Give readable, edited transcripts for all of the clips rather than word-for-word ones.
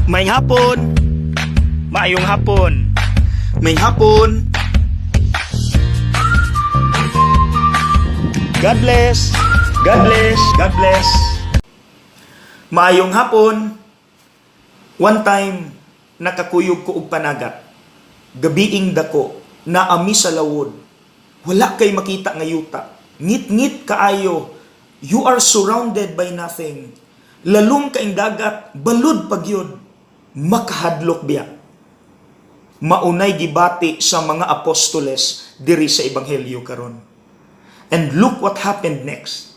Maayong hapon. Maayong hapon. Maayong hapon. God bless. God bless. God bless. Maayong hapon. One time, nakakuyog ko og panagat. Gabiing dako, naami sa lawod. Wala kay makita nga yuta. Ngit-ngit kaayo. You are surrounded by nothing. Lalom kaing dagat, balud pagyud. Makahadlok biya? Maunay gibati sa mga apostoles diri sa ebanghelyo karon. And look what happened next.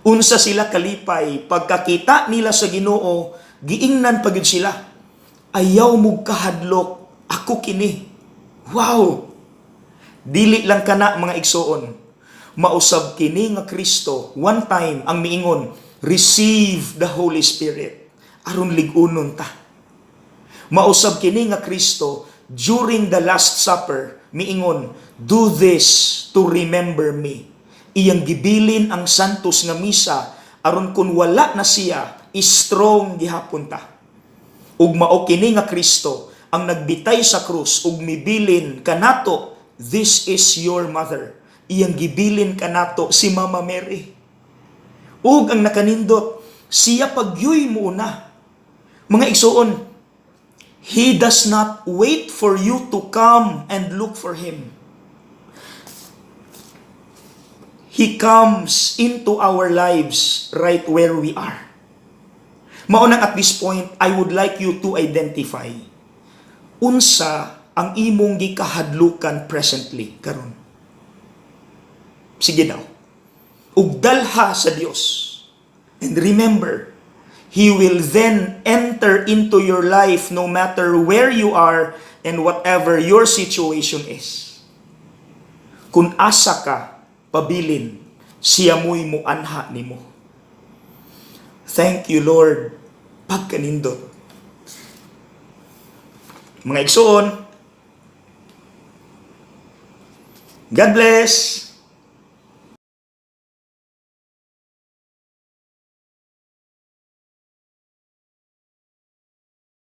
Unsa sila kalipay pagkakita nila sa Ginoo, giingnan pa gyud sila. "Ayaw mo kahadlok, ako kini." Wow! Dili lang kana, mga igsoon. Mausab kini nga Kristo one time ang miingon, "Receive the Holy Spirit," aron lig-unon ta. Mausab kini nga Kristo during the Last Supper miingon, "Do this to remember me." Iyang gibilin ang Santos nga Misa aron kun wala na siya, strong gihapon ta. Ug mao kini nga Kristo ang nagbitay sa krus ug mibilin kanato, "This is your mother." Iyang gibilin kanato si Mama Mary. Ug ang nakanindot, siya pagyuy muuna. Mga igsuon, He does not wait for you to come and look for Him. He comes into our lives right where we are. Maunang at this point, I would like you to identify unsa ang imong gikahadlukan presently karon. Sige daw. Ug dalha sa Dios. And remember, He will then enter into your life no matter where you are and whatever your situation is. Kung asa ka, pabilin, siya mo'y muanha nimo. Thank you, Lord, pagkanindot. Mga igsoon, God bless!